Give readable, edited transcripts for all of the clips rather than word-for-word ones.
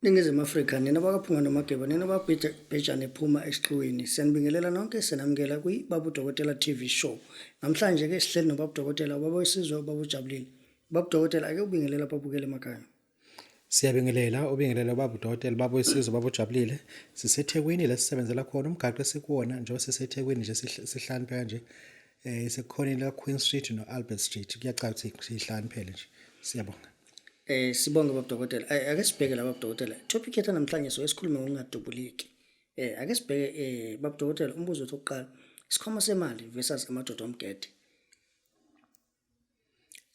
Ningizimu Afrika, nina bakaPhunga noMageba, nina bakabhejane ephuma esixuwini. Siyanibingelela nonke, siyanamukela kwi-Babu Dokotela TV Show. Namhlanje ke sihleli noBabu Dokotela, ubaba wesizwe, ubaba ujabulile. Babu Dokotela, ake ubingelela ababukele emakhaya. Siyabingelela, ubingelela ubaba uDokotela, ubaba wesizwe, ubaba ujabulile. SiseThekwini la sisebenzela khona, umgaqo esikuwona njengoba siseThekwini nje sihlanu kanje. Eh sekukhoneni la Queen Street no Albert Street. Kuyacaca ukuthi sihlanu phela nje. Siyabonga. Sibonge baba Dokotela. Ake sibheke la baba Dokotela. Topic yethu namhlanje so esikhulume ngokungadubuliki. Ake sibheke baba Dokotela umbuzo wethu wokuqala. Isikhwama semali versus amadoda omgede.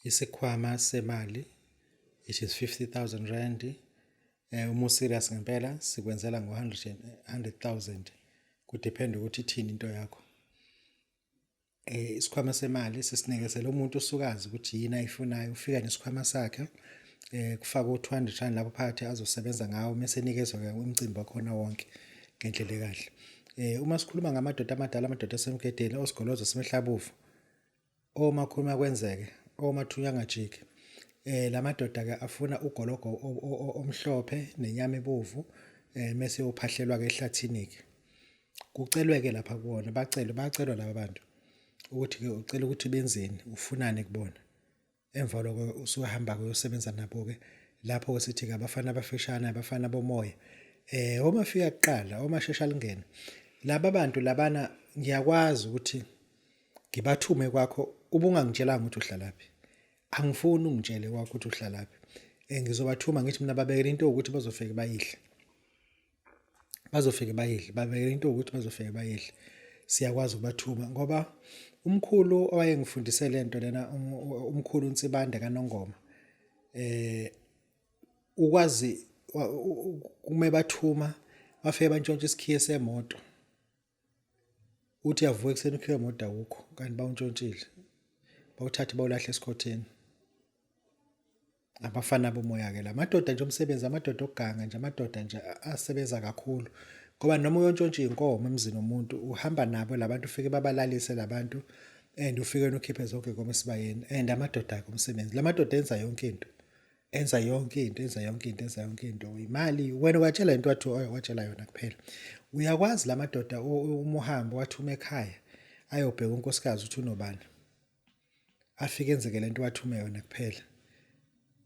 Isikhwama semali it is 50000 rand. Uma serious ngempela sikwenzela ngo 100,000. Kudepend ukuthi ithini into yakho. Isikhwama semali sisinikezela umuntu osukazi ukuthi yini ayifunayo, ufika nesikhwama sakhe kufaka u200 rand lapho phakathi azosebenza ngawo mase nikezwa ke umcimbi wakhona wonke ngendlela ekahle. Uma sikhuluma ngamadoda amadala, amadoda asemgedeni, osigolozo simehlabuvu, omakhuluma kwenzeke, omathunya angajiki. Lamadoda ke afuna ugologo omhlophe nenyama ebovu mase uphahlelwa ke ehlathini ke. Kucelwe-ke lapha kuwona, bacelwe, bayacelwa laba bantu ukuthi-ke ucela ukuthi benzeni, ufunani kubona. Emva lokho usuhamba-ke uyosebenza nabo-ke lapho-ke sithi-ke abafana abafishane, abafana bomoya. Omafika kuqala, omashesha lingene. Laba bantu labana ngiyakwazi ukuthi ngibathume kwakho ubungangitshelanga ukuthi uhlalaphi. Angifuni ungitshele kwakho ukuthi uhlalaphi. Ngizobathuma ngithi mina babekele into yokuthi bazofike bayidle. Bazofike bayidle, babekele into ukuthi bazofike bayidle. Siyakwazi ukubathuma ngoba umkhulu owayengifundise le nto lena, umkhulu uNsibande kaNongoma, ukwazi kume bathuma bafike bantshontshe isikhiye semoto. Uthi uyavuka ekuseni ukhiye wemoto awukho kanti bawuntshontshile, bawuthathe bawulahle esikhotheni. Abafana bomoya-ke la madoda nje omsebenzi, amadoda okuganga nje, amadoda nje asebenza kakhulu ngoba noma uyontshontsha iy'nkomo emzini womuntu uhamba nabo labantu ufike babalalise labantu and ufike ukhiphe zonke iy'nkomo esibayeni and amadoda-ke umsebenzi la madoda enza yonke into, enza yonke into, enza yonke into, enza yonke into. Imali wena watshela into wathi watshela yona kuphela. Uyakwazi la madoda uma uhamba wathuma ekhaya ayobheka unkosikazi ukuthi unobani, afike enzeke lento wathume yona kuphela.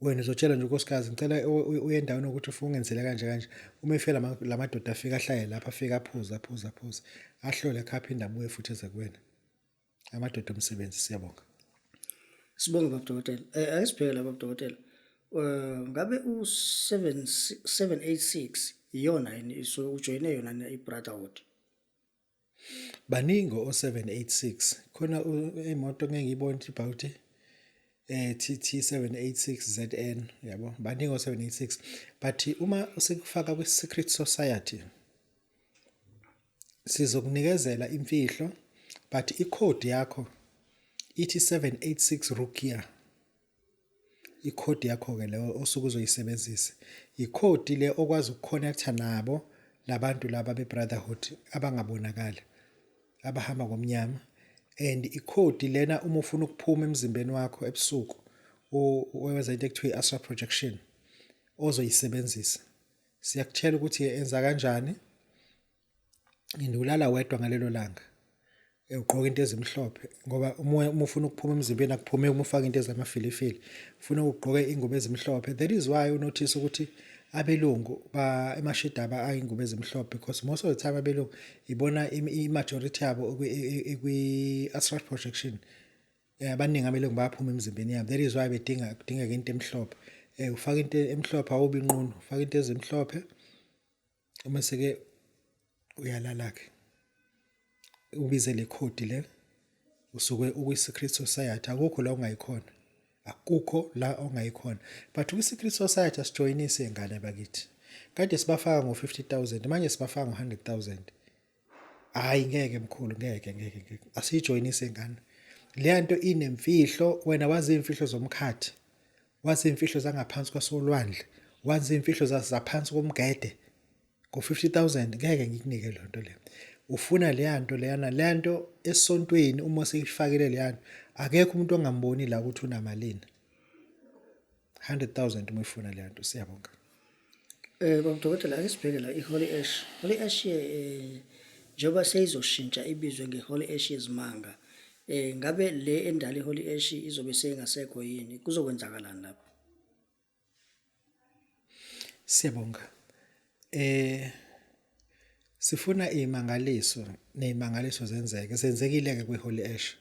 Wena uzotshela nje unkosikazi ngicela uye endaweni ukuthi ufuna ungenzele kanje kanje. Uma efika la madoda afike ahlale lapha, afike aphuze aphuze aphuze, ahlole akhe aphinde abuye futhi eze kuwena. Amadoda omsebenzi, siyabonga. Sibonge baba Dokotela. Ake sibheke la baba Dokotela. Ngabe u 786 iyona yini so ujoyine yona i-Brotherhood? Baningi o-786 khona imoto ngeke ngiyibone ukuthi ibhawuthi TT786 ZN yabo, baningi o-786 but uma usikufaka kwi-secret society sizokunikezela imfihlo but ikhodi yakho ithi 786 Rukia. Ikhodi yakho-ke leyo osuke uzoyisebenzisa ikhodi le okwazi ukuconnecta nabo labantu laba be-brotherhood abangabonakali abahamba ngomnyama and ikhodi lena uma ufuna ukuphuma emzimbeni wakho ebusuku wenza into ekuthiwa i-astral projection ozoyisebenzisa. Siyakutshela ukuthi enza kanjani and ulala wedwa ngalelo langa, ugqoka into ezimhlophe ngoba uma ufuna ukuphuma emzimbeni akuphumeki uma ufaka into ezamafilifili, ufuna ugqoke ingubo ezimhlophe. That is why unothisa ukuthi abelungu ba emashidaba ayingubo ezimhlophe because most of the time abelungu ibona i-majority yabo kwi-astral projection. Abaningi abelungu bayaphuma emzimbeni yabo, that is why bedinga kudingeka into emhlophe. Ufaka into emhlophe awubi nqunu, ufaka into ezimhlophe uma seke uyalala-ke ubize le khodi le usuke ukwi-secret society, akukho la ungayikhona, akukho la ongayikhona. But kwi-secret society asijoyinise ngane bakithi, kade sibafaka ngo-50,000 manje sibafaka ngo-100,000. Hhayi ngeke mkhulu, ngeke ngeke ngeke, asiyijoyinise ngane leya nto inemfihlo. Wena wazi iy'mfihlo zomkhathi, wazi iy'mfihlo zangaphansi kwasolwandle, wazi iy'mfihlo zaphansi komgede ngo-50,000 ngeke ngikunike leyo nto leyo. Ufuna leya nto leyana, leya nto esontweni uma useyifakile leya nto akekho umuntu ongamboni la ukuthi unamalini. 100,000 uma uyifuna leya nto. Siyabonga. Baba Dokotela, ake sibheke la i-Holy Ash. Holy Ash njengoba seyizoshintsha ibizwe nge-Holy Ash yezimanga. Ngabe le endala i-Holy Ash izobe seyingasekho yini? Kuzokwenzakalani lapho? Siyabonga. Sifuna izimangaliso nezimangaliso zenzeke. Senzekile ke kwi-Holy Ash.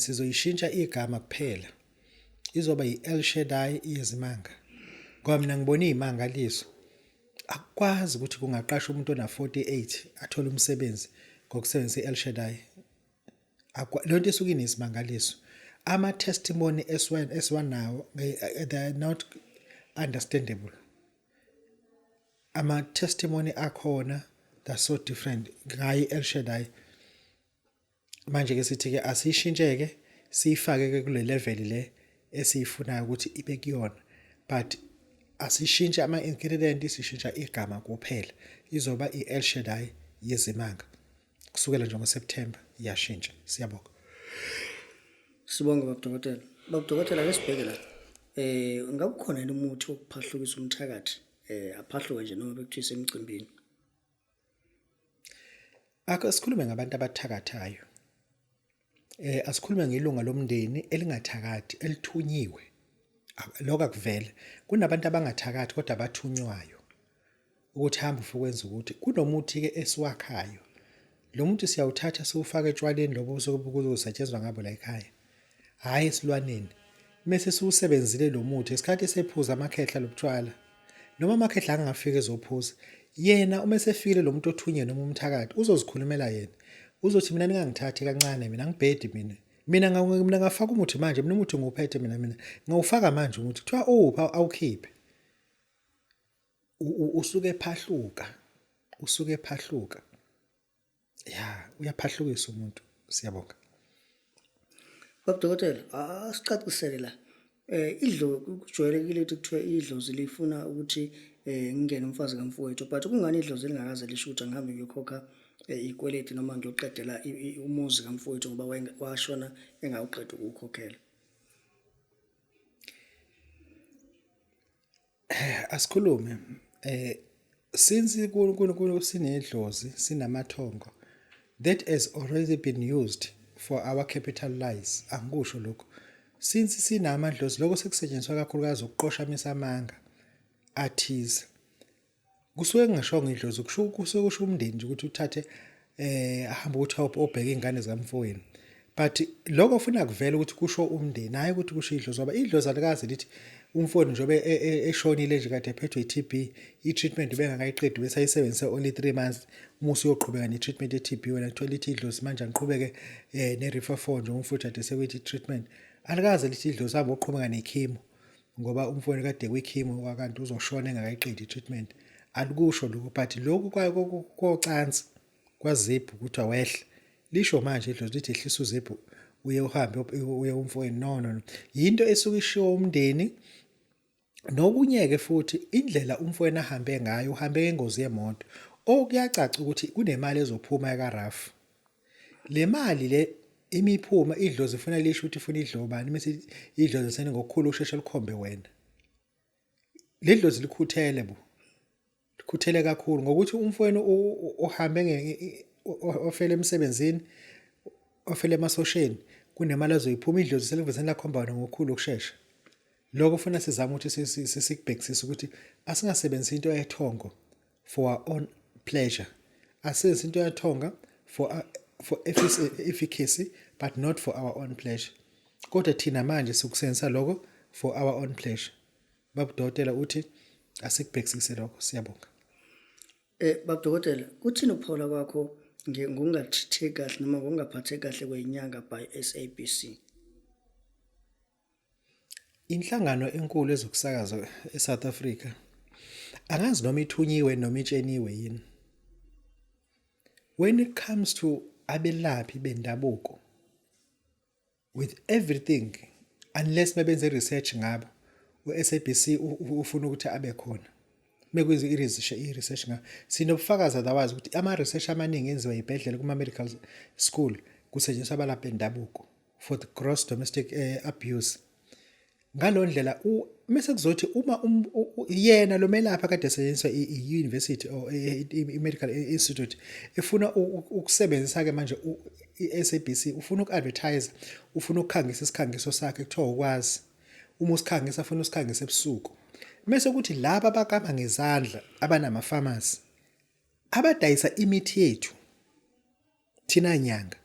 Sizoyishintsha igama kuphela. Izoba yi-El Shaddai yezimanga. Ngoba mina ngibona izimangaliso. Akukwazi ukuthi kungaqashwa umuntu ona 48 athole umsebenzi ngokusebenzisa i-El Shaddai. Leyo nto isuke inesimangaliso. Ama testimony esiwanawo, they are not understandable. Ama testimony akhona, they're so different ngayi El Shaddai. Manje ke sithi ke asishintsheke, siyifake ke kule level le esiyifunayo ukuthi ibe kuyona, but asishintshe ama ingredient, sishintsha igama kuphela. Izoba iEl Shaddai yezimanga kusukela nje ngoSeptember, iyashintsha. Siyabonga. Sibonge baba Dokotela. Baba Dokotela, ake sibheke la. Ngabe ukhona yini umuthi wokuphahlukisa umthakathi aphahluke nje noma bekuthiwa isemcimbini? Ake sikhulume ngabantu abathakathayo. Asikhulume ngelunga lomndeni elingathakathi elithunyiwe. Lokho akuvele. Kunabantu abangathakathi kodwa abathunywayo. Ukuthi hamba ufike wenza ukuthi kunomuthi ke esiwakhayo. Lo muthi siyawuthatha siwufake etshwaleni lobo osuke kuzosetshenzwa ngabo la ekhaya. Hhayi esilwaneni. Mese siwusebenzile lo muthi isikhathi esephuza amakhehla lobutshwala. Noma amakhehla angafika ezophuza. Yena uma esefikile lo muntu othunye noma umthakathi uzozikhulumela yena. Uzothi mina ningangithathi kancane, mina ngibhedi mina. Mina ngafaka umuthi manje, mina umuthi ngiwuphethe, mina ngawufaka manje umuthi. Kuthiwa uwuphi awukhiphe. Usuke ephahluka. Usuke ephahluka. Ya, uyaphahlukisa umuntu. Siyabonga. Baba Dokotela, asicacisele la. Idlo kujwayelekile ukuthi kuthiwe idlozi lifuna ukuthi ngingene umfazi kamfowethu, but kungani idlozi lingakaze lisho ukuthi angihambe ngiyokhokha ikweleti noma ngiyoqedela umuzi kamfowethu ngoba washona engawuqedi ukuwukhokhela? Asikhulume since ku sinedlozi, sinamathongo that has already been used for our capital lies. Angikusho lokho. Since sinamadlozi, lokho sekusetshenziswa kakhulukazi ukuqoshamisa amanga athize. Kusuke kungashongo idlozi, kusho kusuke kusho umndeni nje ukuthi uthathe ahambe ukuthi obheke ingane zikamfowenu. But lokho ufuna kuvela ukuthi kusho umndeni, hayi ukuthi kusho idlozi, ngoba idlozi alikaze lithi umfowenu njengoba eshonile nje kade ephethwe i-TB, i-treatment bengakayiqedi, besayisebenzise only 3 months, uma usuyoqhubeka ne-treatment ye-TB wena kuthiwa lithi idlozi manje angiqhubeke ne-Rifafour nje umfuthu ade sekuyithi treatment. Alikaze lithi idlozi hamba uqhubeka ne-chemo ngoba umfowenu kade kwi-chemo kanti uzoshona engakayiqedi i-treatment. Alikusho lokho, but lokhu kocansi kwazibhu ukuthi awehle. Lisho manje idlozi lithi ehlisa uzibhu uye uhambe uye umfowenu. No, no, no. Yinto esuke ishiwo umndeni. Nokunye-ke futhi indlela umfowenu ahambe ngayo, uhambe ngengozi yemoto. Okuyacaca ukuthi kunemali ezophuma ekaRAF. Le mali le imiphuma idlozi ifuna lisho ukuthi ifuna idlobani, mase idlozi sene ngokukhulu ukushesha likhombe wena. Le dlozi likhuthele bo. Likhuthele kakhulu ngokuthi umfowenu uhambe ofele emsebenzini, ofele emasosheni, kunemali azoyiphuma, idlozi selivesane lakhomba wena ngokukhulu ukushesha. Lokho ufuna sizame ukuthi sikubhekisise ukuthi asingasebenzisi into ethongo for our own pleasure. Asebenzise into yathonga for efficacy but not for our own pleasure. Kodwa thina manje sikusebenzisa lokho for our own pleasure. Baba Dokotela uthi asikubhekisise lokho. Siyabonga. Baba Dokotela, kuthini ukuphawula kwakho ngokungathitheki kahle noma ngokungaphatheki kahle kwenyanga by SABC? Inhlangano enkulu ezokusakaza eSouth Africa, angazi noma ithunyiwe noma itsheniwe yini. When it comes to abelaphi bendabuko, with everything, unless bebenze research ngabo, u-SABC ufuna ukuthi abe khona. Mekwenziwa i-research ngabo. Sinobufakazi otherwise ukuthi ama-research amaningi enziwa ey'bhedlela kuma-medical school kusetshenziswa abalaphi bendabuko for the gross domestic abuse. Ngalo ndlela Mase kuzothi uma yena lo melaphi kade esetshenziswa i-university or i-medical institute efuna ukusebenzisa ke manje i-SABC, ufuna uku-advertise, ufuna ukukhangisa isikhangiso sakhe, kuthiwa ukwazi uma usikhangisa afuna usikhangisa ebusuku. Mase kuthi laba abakama ngezandla, abanama-pharmacy, abadayisa imithi yethu thina nyanga,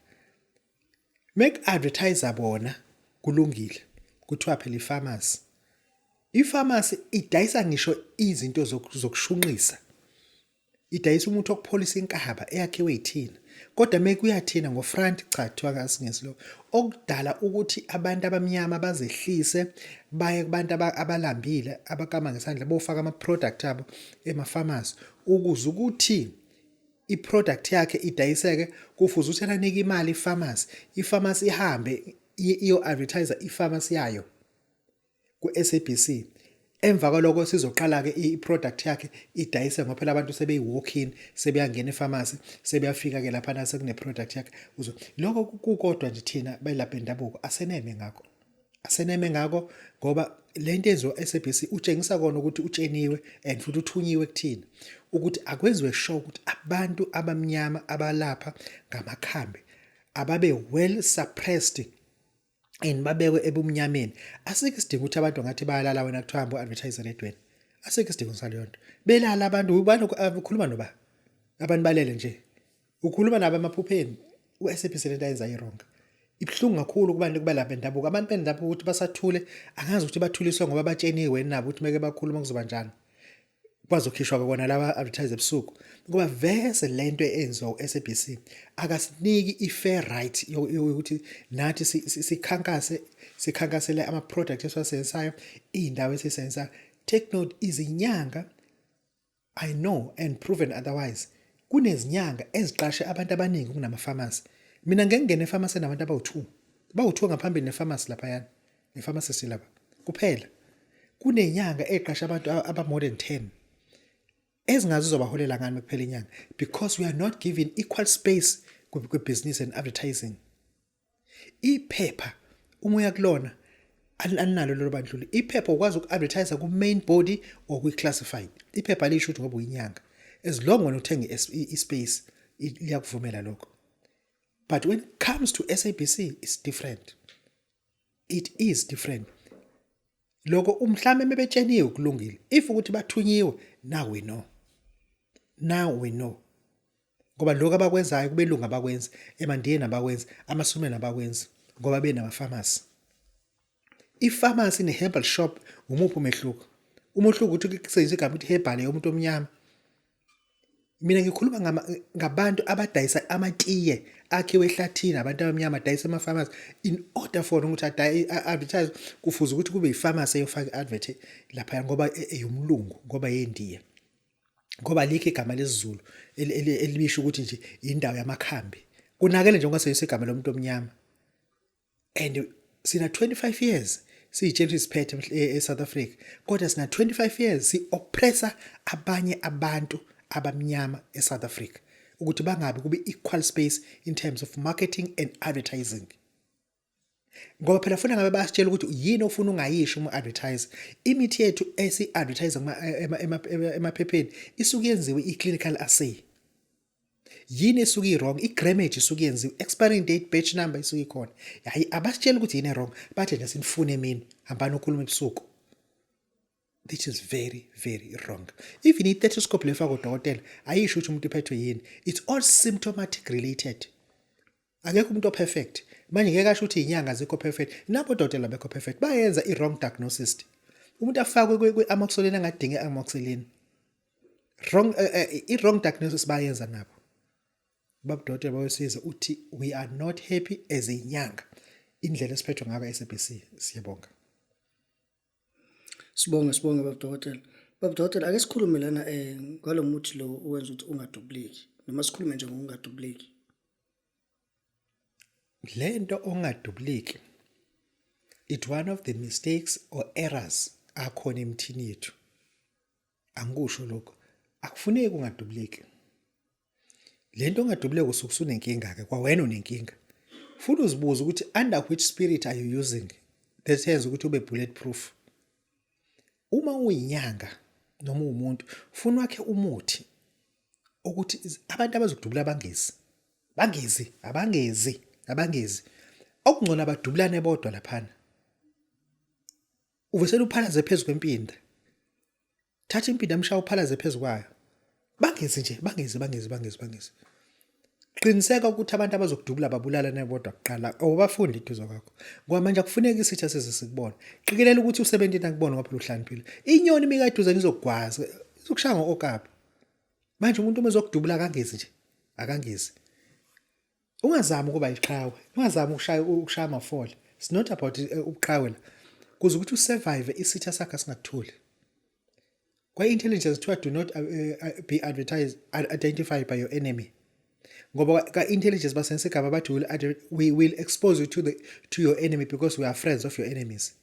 make advertise bona kulungile, kuthiwa phela i-pharmacy, i-pharmacy idayisa ngisho izinto zokushunqisa, idayisa umuthi okupholisa inkaba eyakhiwe yithina, kodwa mekuyathina ngo-front, cha, kuthiwa kasingesi. Lo okudala ukuthi abantu abamnyama bazehlise baye kubantu abalambile abakama ngesandla, bofaka ama-product abo ema-pharmacy ukuze ukuthi i-product yakhe idayiseke. Kufuze ukuthi anike imali i-pharmacy, i-pharmacy ihambe iyo-advertise i-pharmacy yayo ku-SABC. Emva kwaloko sizoqala ke i-product yakhe idayise, ngoba phela abantu sebeyi-walk in, sebeyangena e-pharmacy, sebeyafika ke lapha na sekune product yakhe. Uzo lokho kukodwa nje, thina belapha bendabuko aseneme ngakho, aseneme ngakho, ngoba lento enziwa SABC utshengisa kona ukuthi utsheniwe and futhi uthunyiwe kuthina ukuthi akwenziwe sure ukuthi abantu abamnyama abalapha ngamakhambi ababe well suppressed and babekwe ebumnyameni. Asikho isidingo ukuthi abantu ngathi bayalala, wena kuthiwa hamba u-advertise eredweni. Asikho isidingo saleyo nto. Belala abantu, ubani ukhuluma noba abantu balele nje, ukhuluma nabo emaphupheni. U-SABC lento ayenza i-wrong, ibuhlungu kakhulu kubantu kubalapha bendabuko. Abantu bendabuko ukuthi basathule, angazi ukuthi bathuliswe ngoba batsheniwe nabo ukuthi meke bakhuluma kuzoba njani, bazokhishwa kona laba advertise ebusuku, ngoba vese lento eyenziwa u-SABC akasiniki i-fair right yokuthi nathi sikhankase, sikhankasele ama-product esiwasebenzisayo, iy'ndawo esiyisebenzisayo. Take note, izinyanga, I know and proven otherwise, kunezinyanga eziqashe abantu abaningi kunama-pharmacy. Mina ngeke ngingene e-pharmacy nabantu abawu-2, bawu-2 ngaphambili ne-pharmacy laphayana, ne-pharmacist lapha kuphela. Kunenyanga eqasha abantu aba more than 10 ezingazi uzobaholela ngani kuphela inyanga, because we are not given equal space kwi-business and advertising. Iphepha uma uya kulona alinalo lolo bandlululo. Iphepha ukwazi uku-advertise ku-main body or kwi-classified. Iphepha lisho ukuthi ngoba uyinyanga, as long wena uthenga i-space, liyakuvumela lokho. But when it comes to SABC, it's different, it is different. Lokho umhlawumbe mebetsheniwe kulungile, if ukuthi bathunyiwe, now we know, now we know, ngoba lokho abakwenzayo kubelungu abakwenzi, emandiyeni abakwenzi, amasumeni abakwenzi, ngoba benama-pharmacy. I-pharmacy ne-herbal shop, umuphi umehluko? Umehluko ukuthi kusetshenziswa igama ukuthi herbal yomuntu omnyama. Mina ngikhuluma ngabantu abadayisa amatiye akhiwe ehlathini, abantu abamnyama adayisa ema-pharmacy. In order for ukuthi advertise, kufuze ukuthi kube i-pharmacy eyofaka i-advert lapha, ngoba eyomlungu, ngoba yendiya, ngoba alikho igama lesiZulu elibisho ukuthi nje indawo yamakhambi. Kunakele nje ungasebenzisa igama lomuntu omnyama. And sina 25 years siyitshela ukuthi siphethe e-South Africa, kodwa sina 25 years si-oppressa abanye abantu abamnyama e-South Africa ukuthi bangabi kube equal space in terms of marketing and advertising, ngoba phela funa ngabe bayasitshela ukuthi yini ofuna ungayisho uma advertise. Imithi yethu esi-advertise emaphepheni isuke yenziwe i-clinical assay. Yini esuke i-wrong? I-grammage isuke yenziwe, expiring date, batch number isuke ikhona. Hayi, abasitshela ukuthi yini e-wrong, bathi nje sinifune emini, hambani ukhuluma ebusuku. This is very very wrong. Even i-stethoscope lefaka udokotela ayisho ukuthi umuntu uphethwe yini. It's all symptomatic related. Akekho umuntu o-perfect. Manje ngeke asho ukuthi inyanga azikho perfect, nabo odokotela bekho perfect, bayenza i-wrong diagnosis, umuntu afakwe kwi-amoxicillin angadingi i-amoxicillin. Wrong, i-wrong diagnosis bayenza nabo. Babudokotela bawesiza uthi we are not happy as inyanga indlela esiphethwe ngayo SABC. Siyabonga. Sibonge, sibonge, baba dokotela. Baba dokotela, ake sikhulume lana ngalo muthi lo owenza ukuthi ungadubuleki, noma sikhulume nje ngokungadubuleki. Lento ongadubuleki, it one of the mistakes or errors akhona emthini yethu. Angikusho lokho, akufuneki ungadubuleki. Lento ongadubuleki, usuke usunenkinga ke kwawena, unenkinga. Futhi uzibuza ukuthi under which spirit are you using that yenza ukuthi ube bulletproof. Uma uyinyanga noma uwumuntu funa wakhe umuthi ukuthi abantu abazokudubula bangezi. Bangezi, abangezi, abangezi. Okungcono abadubulane bodwa laphana. Uvesele uphalaze phezu kwempinda. Thatha impinda mshaya uphalaze phezu kwayo. Bangezi nje, bangezi, bangezi, bangezi, bangezi. Qiniseka ukuthi abantu abazokudubula babulala nebodwa kuqala awubafundi eduze kwakho. Ngoba manje akufuneki isitha size sikubone. Qikelela ukuthi u-17 akubone ngoba phela uhlaniphile. Inyoni imika eduze izokugwaza, izokushaya ngo-okapi. Manje umuntu uma ezokudubula akangezi nje, akangezi. Ungazami ukuba iqhawe, ungazami ukushaya ukushaya amafole. It's not about eh, ubuqhawe la. Kuze ukuthi usurvive isitha sakho singakutholi. Kwa intelligence kuthiwa do not uh, be advertised identified by your enemy. Ngoba ka intelligence basebenzisa igama bathi will we will expose you to the to your enemy because we are friends of your enemies.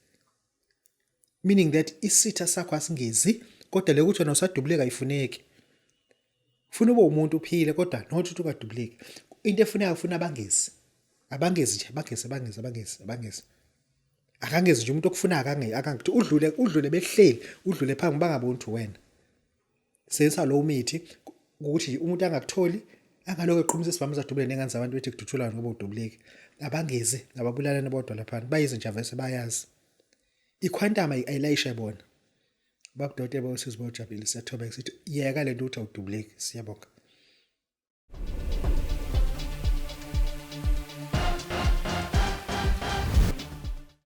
Meaning that isitha sakho asingezi kodwa le ukuthi wena usadubuleka ayifuneki. Funa ube umuntu uphile kodwa not ukuthi ungadubuleki. Into efuneka ufuna abangezi. Abangezi nje, abangezi, abangezi, abangezi, abangezi. Akangezi nje umuntu okufuna akange akangithi udlule udlule behleli udlule phambi bangaboni ukuthi wena. Sebenzisa lowo mithi ukuthi umuntu angakutholi angalokho eqhumisa isibhamu sadubule nengane zabantu bethi kudutshulwa ngoba udubuleki. Abangezi ababulalana bodwa lapha bayizinja vese bayazi. Iquantum ayilayishe bona. Babudokotela bawusizi bawujabulile siyathobeka sithi yeka lento ukuthi awudubuleki siyabonga.